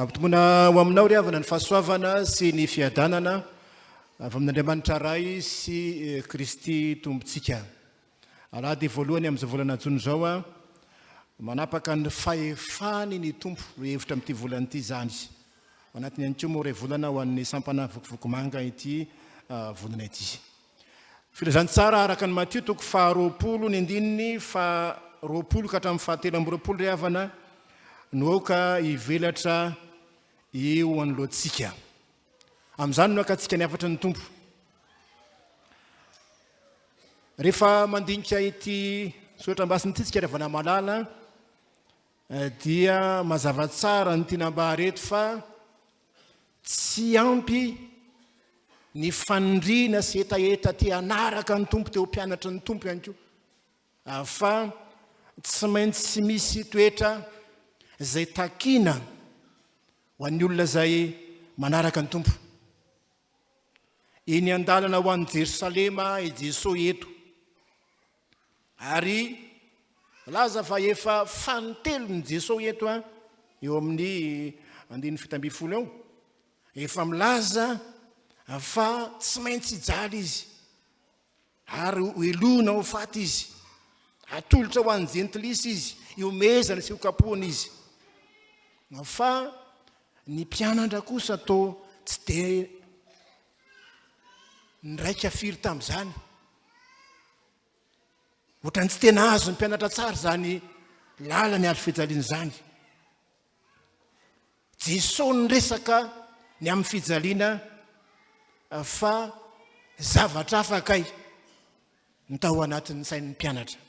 Ampitomboina ho aminao ry havana ny fahasoavana sy ny fiadanana avy amin'Andriamanitra Ray sy Kristy Tompontsika. Alahady voalohany amin'izao volana jona izao, manapaka ny fahefany ny Tompo, lohahevitra amin'ity volana ity izany. Ao anatiny ihany koa moa iray volana ho an'ny sampana Vokovoko-manga ity volana ity. Filazantsara araka an'i Matio toko faha-20 ny andininy faha-20 ka hatramin'ny faha-23 ry havana no aoka hivelatra eo anoloantsika. Amin'izany no hakantsika ny hafatry ny Tompo. Rehefa mandinika ity soratra masina ity tsika ry havana malala dia mazava tsara ny tiana ambara eto fa Tsy ampy ny fanindriana sy hetaheta te hanaraka ny Tompo, te ho mpianatry ny Tompo ihany koa, fa tsy maintsy misy toetra izay takiana ho an'ny olona izay manaraka ny Tompo. Eny an-dalana ho any Jerosalema i Jesoa eto. Ary milaza fa efa fanintelony Jesoa eto an, eo amin'ny andininy 17 eo, efa milaza fa tsy maintsy hijaly izy ary ho helohina ho faty izy, atolotra ho an'ny jentilisa izy, ihomezana sy hokapohana izy. Fa ny mpianatra kosa toa tsy dia niraika firy tamin'izany. Ohatran'ny tsy tena azon'ny mpianatra tsara izany lalan'ny hazo fijaliana izany. Jesoa niresaka ny amin'ny fijaliana fa zavatra hafa kay ny tao anatin'ny sain'ny mpianatra.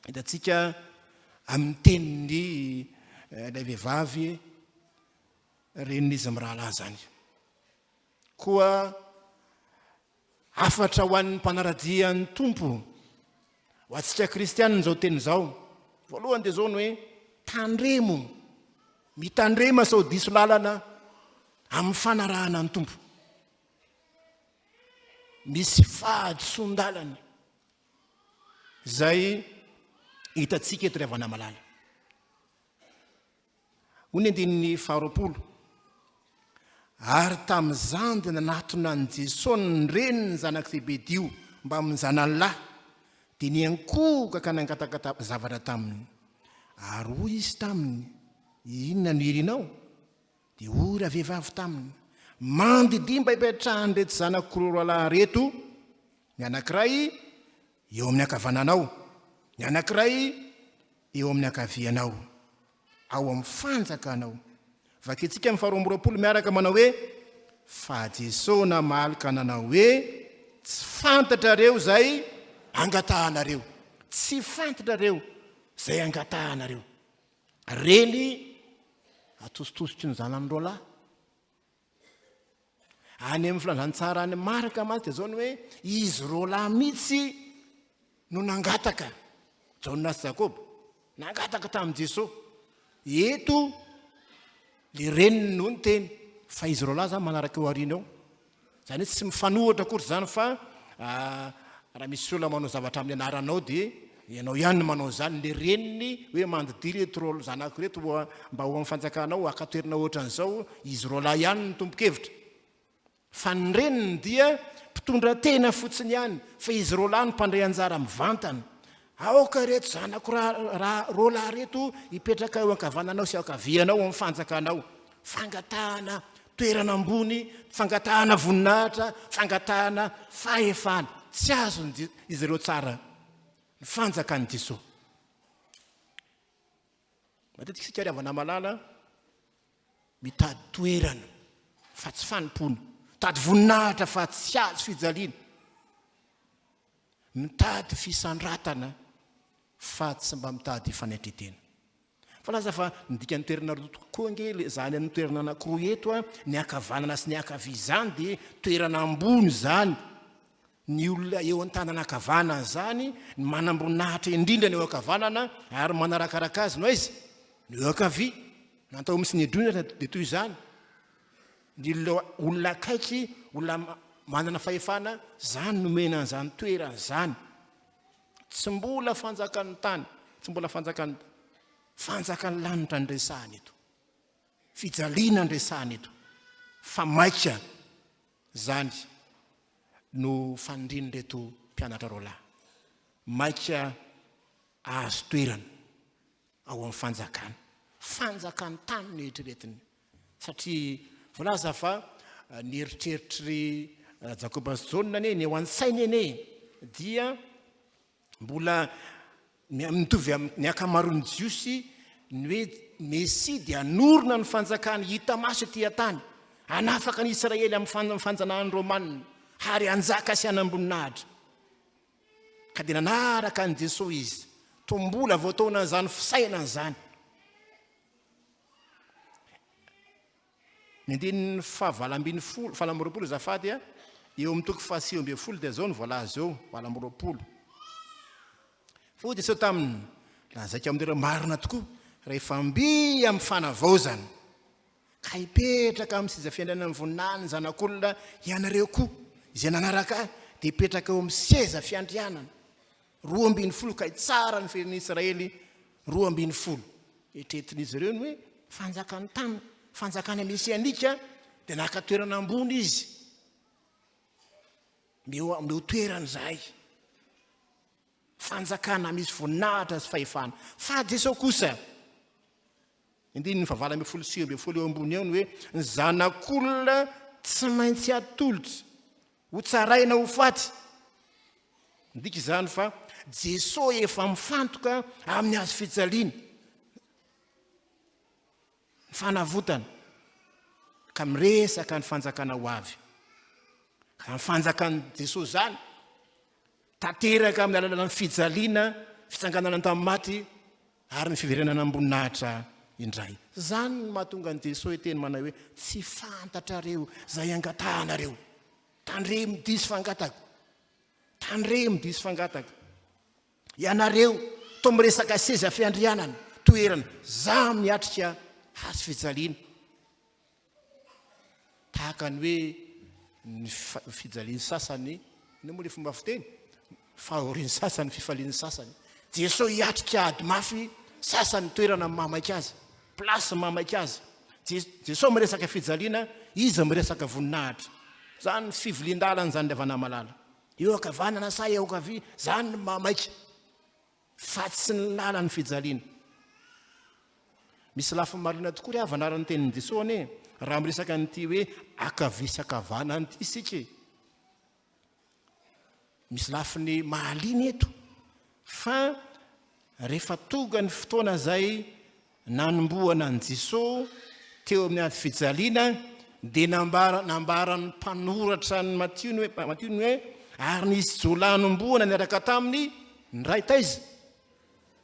Hitantsika amin'ny tenin'ny eh, ilay vehivavy renin'izy mirahalahy izany. Koa Hafatra ho an'ny mpanara-dia ny Tompo, ho antsika kristianina izao teny izao. Voalohany dia izao ny hoe tandremo, mitandrema sao diso lalana amin'ny fanarahana ny Tompo. Misy fahadisoan-dalana izay hitantsika eto ry havana malala. Hoy ny andininy faharoapolo, Ary tamin'izany dia nanatona an'i Jesoa ny renin'ny zanak'i Zebedio mbamin'ny zanany lahy, dia niankohoka ka nangataka zavatra taminy. Ary hoy izy taminy, Inona no irinao? Dia hoy ravehivavy taminy, Mandidia mba hipetrahan'ireto zanako roalahy ireto, ny anankiray eo amin'ny ankavananao, ny anankiray eo amin'ny ankavianao, ao amin'ny fanjakanao. Vakintsika amin'ny faharoa amby roapolo miaraka manao hoe, Fa Jesoa namaly ka nanao hoe, Tsy fantatrareo izay angatahanareo. Tsy fantatrareo izay angatahanareo. Reny atositosiky ny zanany roalahy. Any amin'ny filazantsara any Marka mantsy dia izao ny hoe izy roalahy mihitsy no nangataka, Jaona sy Jakoba, nangataka tamin'i Jesoa. Eto le reniny no niteny fa izy roalahy zany manaraka eo aoriana eo. Izany hoe tsy mifanohitra akory izany fa raha misy olona manao zavatra amin'ny anaranao dia ianao ihany no manao izany. Ilay reniny hoe mandidia ireto roa zanako ireto mba ho amin'ny fanjakanao haka toerana ohatran'izao, izy roalahy ihany no tompon-kevitra. Fa ny reniny dia mpitondra tena fotsiny ihany fa izy roalahy no mpandray anjara mivantana. Aoka ireto zanako roalahy ireto hipetraka eo ankavananao sy ankavianao amin'ny fanjakanao. Fangatahana toerana ambony, fangatahana voninahitra, fangatahana fahefana. Tsy azon'izy ireo tsara ny fanjakan'i Jesoa. Matetika isika ry havana malala mitady toerana fa tsy fanompoana, mitady voninahitra fa tsy azo fijaliana. Mitady fisandratana fa tsy mba mitady fanetren-tena. Fa laza fa ny dikan'ny toerana roa tokoa ange le zany amin'ny toerana anankiroa eto a, ny ankavanana sy ny ankavia izany dia toerana ambony izany. Ny olona eo an-tanana ankavanana izany, ny manamboninahitra indrindra ny eo ankavanana ary manarakaraka azy no aiza? Ny eo ankavia. Na ny tao amin'ny Synedriona dia toy izany. Ny olona akaiky, olona manana fahefana, zany nomena an'izany toerana izany. Tsy mbola fanjakan'ny tany, tsy mbola fanjakan'ny fanjakan'ny lanitra ny resahana eto. Fijaliana no resahana eto, fa maika izany no fanirian'ireto mpianatra roalahy. Maika hahazo toerana ao amin'ny fanjakana. Fanjakan'ny tany no eritreretiny. Satria voalaza fa ny eritreritr'i Jakoba sy Jaona anie, ny eo an-tsainy anie dia Mbola mitovy amin'ny ankamaroan'ny Jiosy ny hoe Mesia dia hanorina ny fanjakany hita maso ety an-tany, hanafaka ny Israely amin'ny fanjanahan'ny Romanina, ary hanjaka sy hanam-boninahitra. Ka dia nanaraka an'i Jesoa izy, toa mbola voataonan'izany fisainana izany. Ny andininy faha 18, 28 azafady a, eo amin'ny toko faha 19 dia izao no voalaza eo, 28. Fa hoy Jesosy taminy, Lazaiko aminareo marina tokoa, rehefa mby amin'ny fanavaozana, ka hipetraka amin'ny seza fiandrianan'ny voninahiny ny Zanak'olona, ianareo koa, izay nanaraka ahy, dia hipetraka eo amin'ny seza fiandrianana 12 ka hitsara ny firenen'Israely 12. Eritreretin'izy ireo ny hoe fanjakan'ny tany, fanjakana mesianika, dia naka toerana ambony izy. Meo, omeo toerana izahay. Fanjakana misy voninahitra sy fahefana. Fa Jesoa kosa, andininy fahavalo 19 eo ambony eo ny hoe ny zanak'olona tsy maintsy atolotra ho tsaraina ho faty. Midika izany fa Jesoa efa mifantoka amin'ny hazo fijaliana, ny fanavotana, ka miresaka ny fanjakana ho avy. Ka ny fanjakan'i Jesoa izany, tanteraka amin'ny alalan'ny fijaliana, fitsanganana tamin'ny maty, ary ny fiverenana am-boninahitra indray. Izany no mahatonga an'i Jesoa hiteny manao hoe, Tsy fantatrareo izay angatahanareo. Tandremo diso fangataka. Tandremo diso fangataka. Ianareo toa miresaka seza fiandrianana, toerana, za miatrika hazo fijaliana. Tahaka ny hoe ny fijalian'ny sasany, inona moa ilay fomba fiteny? Fahorian'ny sasany, fifalian'ny sasany. Jesoa hiatrika ady mafy, sasany toerana mahamaika azy, place mahamaika azy. Jesoa miresaka fijaliana, izy miresaka voninahitra. Izany ny fivilian-dalana izany ry havana malala. Eo ankavanana sa eo ankavia, izany no mahamaika. Fa tsy ny lalan'ny fijaliana. Misy lafiny marina tokoa ry havana ary ny tenin'i Jesoa anie raha miresaka an'ity hoe ankavia sy ankavanana ity isika e. Misy lafiny mahaliana eto fa rehefa tonga ny fotoana izay Nanombohana an'i Jesoa teo amin'ny hazo fijaliana dia nambara nambaran'ny mpanoratra ny Matio ny hoe Matio ny hoe ary nisy jiolahy nombohana niaraka taminy ny iray taiza?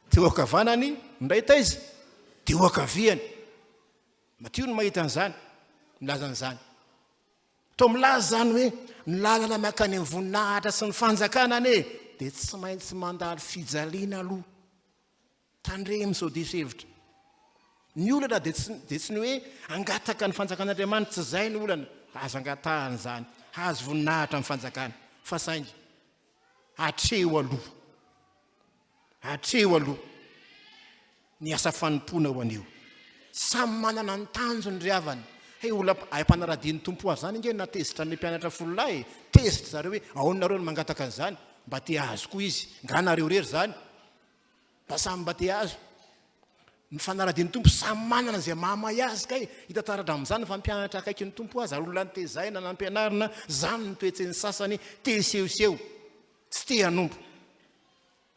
Teo ankavanany, ny iray taiza? Teo ankaviany. Matio no mahita an'izany, milaza an'izany. Toa milaza izany hoe ny lalana mankany amin'ny voninahitra sy ny fanjakana anie dia tsy maintsy mandalo fijaliana aloha. Tandremo sao diso hevitra. Ny olana dia tsy dia tsy ny hoe hangataka ny fanjakan'Andriamanitra, tsy izay ny olana, aza angatahana izany, hahazo voninahitra amin'ny fanjakana, fa saingy hatreo aloha, hatreo aloha ny asa fanompoana ho an'io. Samy manana ny tanjony ry havana. Hay olona hay mpanaradia ny Tompo azy izany ange nahatezitra an'ilay mpianatra fololahy e. Tezitra zareo hoe ahoana nareo no mangataka an'izany, mba te hahazo koa izy, nga nareo irery izany? Mba samy mba te hahazo. Ny fanaradian'ny Tompo samy manana izay mahamay azy kay. Hita taratra amin'izany fa mpianatra akaiky ny Tompo aza, olona notezaina, nampianarina, izany ny toetsen'ny sasany, te hisehoseho, tsy te hanompo.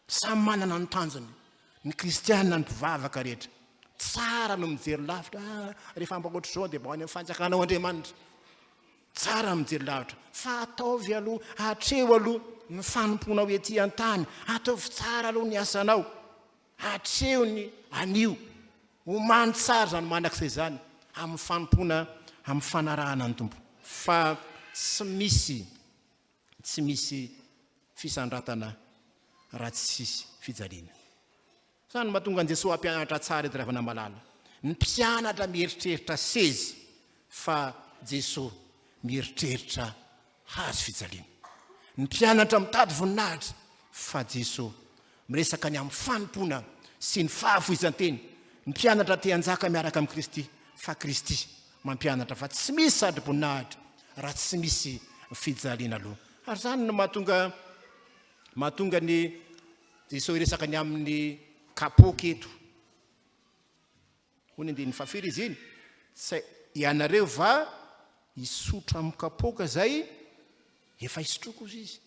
Samy manana ny tanjony ny kristiana, ny mpivavaka rehetra. Tsara no mijery lavitra, ah, rehefa mba ohatr'izao dia mba ho any amin'ny fanjakanao Andriamanitra. Tsara ny mijery lavitra fa ataovy aloha hatreo aloha ny fanompoanao ety an-tany, ataovy tsara aloha ny asanao hatreo ny anio, omano tsara izany mandrakizay izany amin'ny fanompoana amin'ny fanarahana ny Tompo fa tsy misy tsy misy fisandratana raha tsisy fijaliana. Izany no mahatonga an'i Jesoa hampianatra tsara eto Ravana Malala. Ny mpianatra mieritreritra seza fa Jesoa mieritreritra hazo fijaliana. Ny mpianatra mitady voninahitra fa Jesoa miresaka ny amin'ny fanompoana sy ny fahafoizan-tena. Ny mpianatra te hanjaka miaraka amin'i Kristy. Fa Kristy mampianatra fa tsy misy satroboninahitra raha tsy misy fijaliana aloha. Ary izany no mahatonga mahatonga an'i Jesoa hiresaka ny amin'ny kapoaka eto. Hoy ny andininy fahafiry izy iny? Tsy ianareo va hisotro amin'ny kapoaka izay efa hisotroako hozy izy.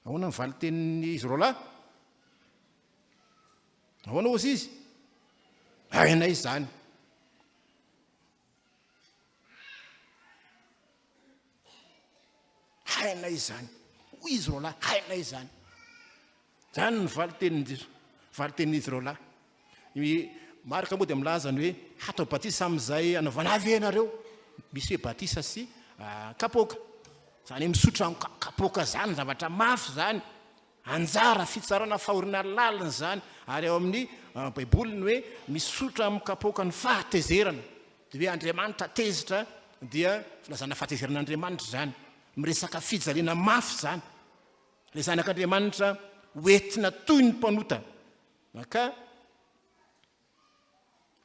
Ahoana ny valin-tenin'izy roalahy? Ahoana hozy izy? Hainay izany. Hainay izany. Hoy izy roalahy, hainay izany. Izany ny valin-tenin'i Jesoa, valin-tenin'izy roalahy. I Marka moa dia milaza ny hoe hatao batisa amin'izay anaovana ahy ve ianareo? Misy hoe batisa sy ah, kapoaka. Izany hoe misotra amin'ny kapoaka izany, zavatra mafy izany. Anjara fitsarana fahoriana lalina izany, ary ao amin'ny Baiboly ny hoe misotra amin'ny kapoaka ny fahatezerana. Dia hoe Andriamanitra tezitra dia filazana fahatezeran'Andriamanitra izany. Miresaka fijaliana mafy izany. Ilay zanak'Andriamanitra hoentina toy ny mpanota. Ka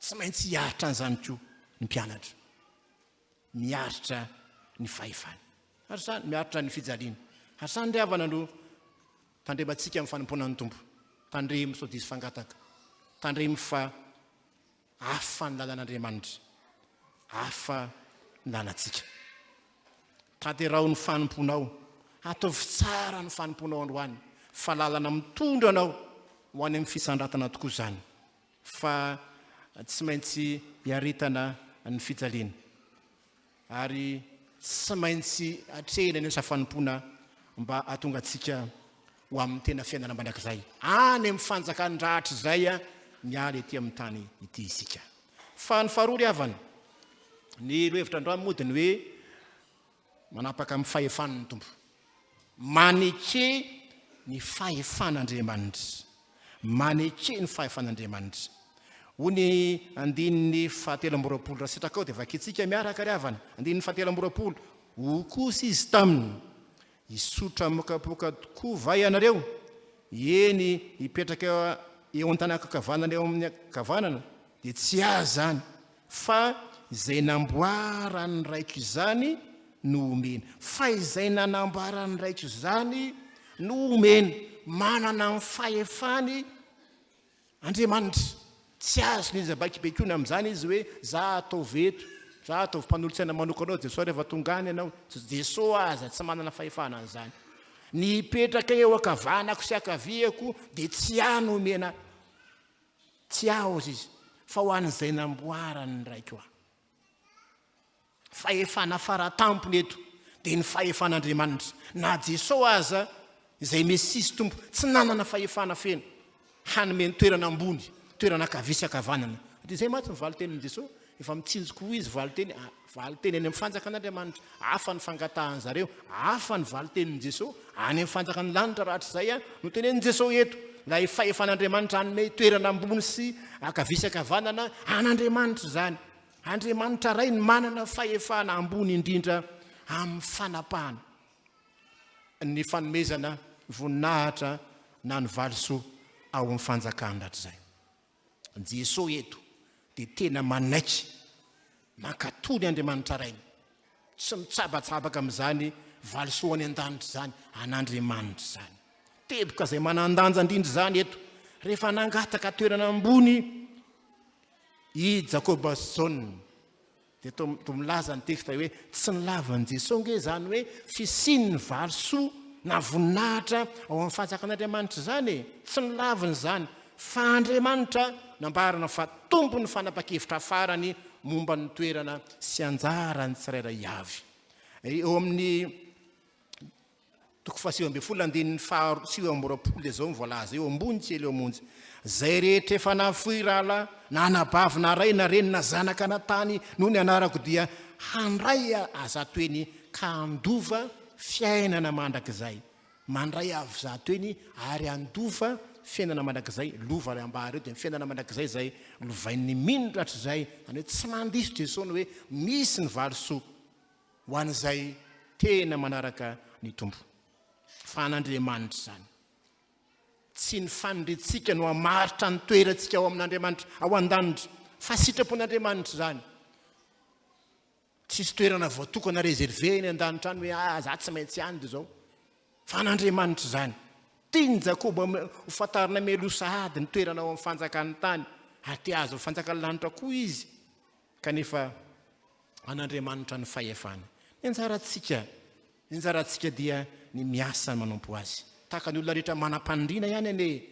tsy maintsy hiaritra an'izany koa ny mpianatra. Miaritra ny fahefany. Ary izany, miaritra ny fijaliana. Ary izany ry havana no tandremantsika amin'ny fanompoana ny Tompo. Tandremo sao diso fangataka. Tandremo fa hafa ny lalan'Andriamanitra. Hafa ny lalantsika. Tanteraho ny fanompoanao. Ataovy tsara ny fanompoanao androany fa lalana mitondra anao ho any amin'ny fisandratana tokoa izany. Fa tsy maintsy iaretana ny fijaliana ary tsy maintsy atrehina ny asa fanompoana mba hahatonga antsika ho amin'ny tena fiainana mandrakizay any amin'ny fanjakan-drahatrizay miala ety amin'ny tany ity isika. Fa ny faharoa ry havana, ny lohahevitra androany moa dia ny hoe Manapaka amin'ny fahefany ny Tompo. Maneke ny fahefan'Andriamanitra. Maneke ny fahefan'Andriamanitra. Hoy ny andininy fahatelo amby 20, raha sitrakao dia vakintsika miaraka ry havana. Andininy fahatelo amby 20, Hoy kosa izy taminy, Hisotra amin'ny kapoaka tokoa va ianareo? Eny, hipetraka eo an-tanan-kavanana eo amin'ny ankavanana, dia tsy ahy izany, Fa izay namboaran'ny Raiko izany no omena. Fa izay nanamboaran'ny Raiko izany no omena. Manana ny fahefany Andriamanitra. Tsy azon'iza baikobaikoina amin'izany izy hoe za ataovy eto, za ataovy mpanolotsaina manokana ao Jesoa rehefa tonga any ianao. Jesoa aza tsy manana fahefana an'izany. Ny hipetraka eo ankavanako sy ankaviako dia tsy ahy no omena. Tsy ahy hozy izy, fa ho an'izay namboaran'ny Raiko ahy. Fahefana faratampony eto dia ny fahefan'Andriamanitra. Na Jesoa aza, izay Mesia sy Tompo, tsy nanana fahefana feno hanome ny toerana ambony, toerana ankavia sy ankavanana. Dia izay mantsy ny valin-tenin'i Jesoa, efa mitsinjo koa izy valin-teny, valin-teny any amin'ny fanjakan'Andriamanitra. Hafa ny fangatahan zareo, hafa ny valin-tenin'i Jesoa, any amin'ny fanjakan'ny lanitra rahatrizay no tenenin'i Jesoa eto. Ilay fahefan'Andriamanitra hanome toerana ambony sy ankavia sy ankavanana, an'Andriamanitra izany. Andriamanitra Ray no manana fahefana ambony indrindra amin'ny fanapahana ny fanomezana voninahitra na ny valisoa ao amin'ny fanjakany rahatrizay. Jesoa eto dia tena manaiky mankatò ny Andriamanitra Rainy, tsy mitsabatsabaka amin'izany valisoa any an-danitra izany, an'Andriamanitra izany. Teboka izay manan-danja indrindra izany eto, rehefa nangataka toerana ambony i Jakoba sy Jaona, Dia toa toa milaza ny texte hoe tsy nilavan'i Jesoa ange izany hoe fisian'ny valisoa na voninahitra ao amin'ny fanjakan'Andriamanitra izany e! Tsy nilaviny izany fa Andriamanitra nambarana fa tompon'ny fanapa-kevitra farany momba ny toerana sy anjaran'ny tsirairay avy. Eo amin'ny Toko faha-19 andininy faha-29 dia izao no voalaza eo ambony kely eo monja, Izay rehetra efa nahafoy rahalahy na anabavy na ray na reny na zanaka na tany noho ny anarako dia handray azato eny ka handova fiainana mandrakizay. Mandray avy zato eny ary handova fiainana mandrakizay. Lova ilay ambara eo dia ny fiainana mandrakizay izay lovain'ny mino rahatrizay. Izany hoe tsy mandiso Jesoa ny hoe misy ny valisoa. Ho an'izay tena manaraka ny Tompo. Fa an'Andriamanitra izany. Tsy ny faniriantsika no hamaritra ny toerantsika ao amin'Andriamanitra, ao an-danitra. Fa sitrapon'Andriamanitra izany. Tsisy toerana voatokana réservé eny an-danitra any hoe ah za tsy maintsy any dia izao. Fa an'Andriamanitra izany. Tian'i Jakoba ho fantarina mialoha sahady ny toerana ao amin'ny fanjakan'ny tany ary te hahazo ny fanjakan'ny lanitra koa izy. Kanefa an'Andriamanitra ny fahefana. Ny anjarantsika, ny anjarantsika dia ny miasa manompo Azy. Tahaka ny olona rehetra manam-paniriana ihany anie.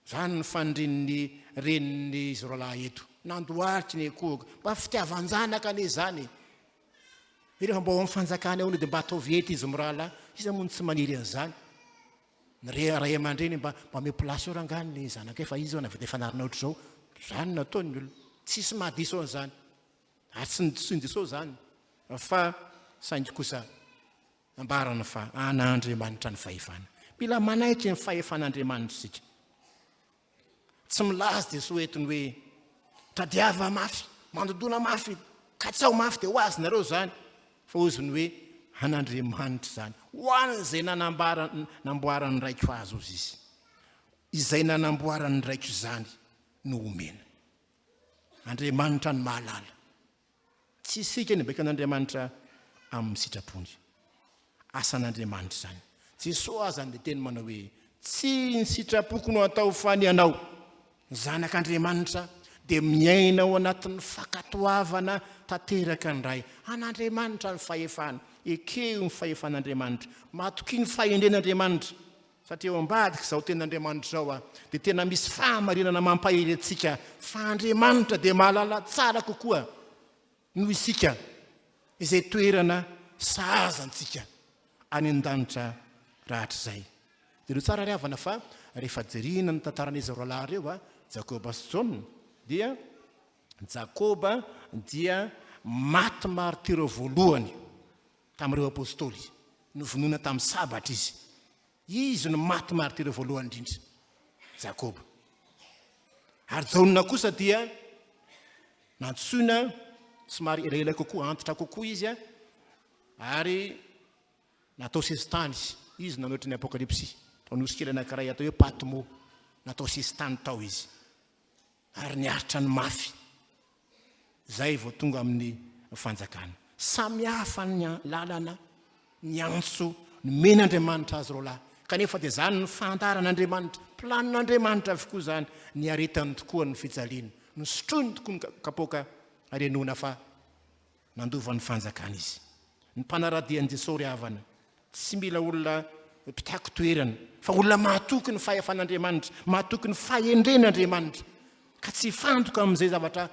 Izany no fanirian'ny renin'izy roalahy eto. Nandohalika ny ankohoka. Mba fitiavan-janaka anie izany e! Rehefa mba ao amin'ny fanjakana ao dia mba ataovy eto izy mirahalahy. Iza moa no tsy maniry an'izany? Ny ray aman-dreny mba mba omeo place eo rangahy ny zanakay fa izy izao nahavita fanarina ohatr'izao. Izany no nataon'ny olona. Tsisy mahadiso an'izany. Ary tsy nodisoin'i Jesosy izany fa saingy kosa Nambarany fa an'Andriamanitra ny fahefana. Mila manaiky ny fahefan'Andriamanitra isika. Tsy milaza Jesoa eto ny hoe tadiava mafy, mandodona mafy, katsaho mafy dia ho azonareo izany. Fa hozy ny hoe an'Andriamanitra izany. Ho an'izay nanambara namboaran'ny Raiko azy hozy izy. Izay nanamboaran'ny Raiko izany no omena. Andriamanitra no mahalala. Tsy isika no baikon'Andriamanitra amin'ny sitrapony. Asan'Andriamanitra izany. Jesoa aza niteny manao hoe, Tsy ny sitrapoko no atao fa ny anao. Ny zanak'Andriamanitra dia miaina ao anatin'ny fankatoavana tanteraka ny Ray. An'Andriamanitra ny fahefana. Ekeo ny fahefan'Andriamanitra. Matokia ny fahendren'Andriamanitra. Satria ao ambadik'izao tenin'Andriamanitra izao dia tena misy fahamarinana mampahery antsika fa Andriamanitra dia mahalala tsara kokoa noho isika izay toerana sahaza antsika any an-danitra rahatrizay. Jereo tsara ry havana fa rehefa jerena ny tantaran'izy roalahy ireo, Jakoba sy Jaona, dia Jakoba dia maty martyr voalohany tamin'ireo apostoly. Novonoina tamin'ny sabatra izy. Izy no maty martyr voalohany indrindra, Jakoba. Ary Jaona kosa dia nantsoina somary elaela kokoa, antitra kokoa izy, ary natao sesitany. Izy nanohitra ny Apokalypsy. Tao nosy kely anankiray atao hoe Patmo. Natao sesitany tao izy. Ary niaritra ny mafy. Izay vao tonga amin'ny fanjakana. Samy hafa ny lalana, ny antso nomen'Andriamanitra azy roalahy. Kanefa dia izany ny fandaharan'Andriamanitra, planin'Andriamanitra avokoa izany. Niaretany tokoa ny fijaliana. Nosotroiny tokoa ny kapoaka ary henoina fa Nandova ny fanjakana izy. Ny mpanara-dia an'i Jesoa ry havana, tsy mila olona mpitaky toerana, fa olona mahatoky ny fahefan'Andriamanitra, mahatoky ny fahendren'Andriamanitra, ka tsy hifantoka amin'izay zavatra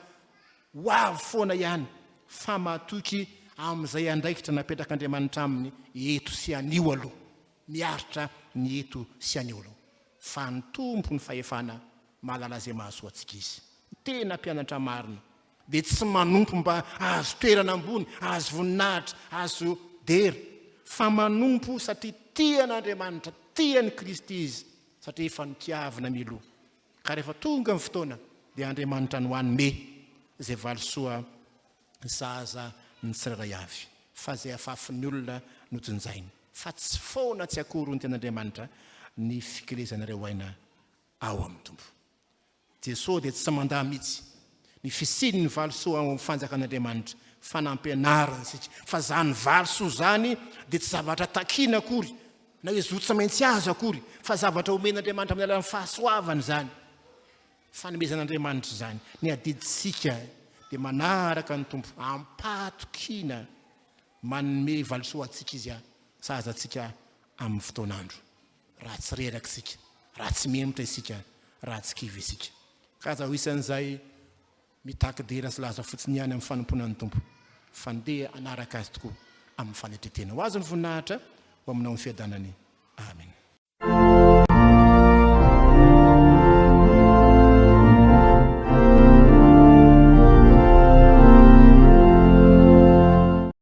ho avy foana ihany, fa mahatoky amin'izay andraikitra napetrak'Andriamanitra aminy eto sy anio aloha. Miaritra ny eto sy anio aloha. Fa ny Tompo ny fahefana mahalala izay mahasoa antsika Izy. Tena mpianatra marina dia tsy manompo mba hahazo toerana ambony, hahazo voninahitra, hahazo dera, fa manompo satria tia an'Andriamanitra, tia an'i Kristy izy, satria efa notiavina mialoha. Ka rehefa tonga ny fotoana, dia Andriamanitra no hanome izay valisoa sahaza ny tsirairay avy, fa izay afafin'ny olona no jinjainy. Fa tsy foana tsy akory, hoy ny tenin'Andriamanitra, ny fikelezanareo aina ao amin'ny Tompo. Jesoa dia tsy mandà mihitsy ny fisian'ny valisoa ao amin'ny fanjakan'Andriamanitra fa nampianariny isika fa izany valisoa izany dia tsy zavatra takiana akory na hoe zo tsy maintsy azo akory fa zavatra omen'Andriamanitra amin'ny alalan'ny fahasoavana izany. Fanomezan'Andriamanitra izany. Ny adidintsika dia manaraka ny Tompo am-pahatokiana manome valisoa antsika Izy sahaza antsika amin'ny fotoan'andro. Raha tsy reraka isika, raha tsy mihemotra isika, raha tsy kivy isika. Ka aza ho isan'izay mitaky dera sy laza fotsiny ihany amin'ny fanompoana ny Tompo, fa ndeha hanaraka Azy tokoa amin'ny fanetren-tena. Ho Azy ny voninahitra, ho aminao ny fiadanany.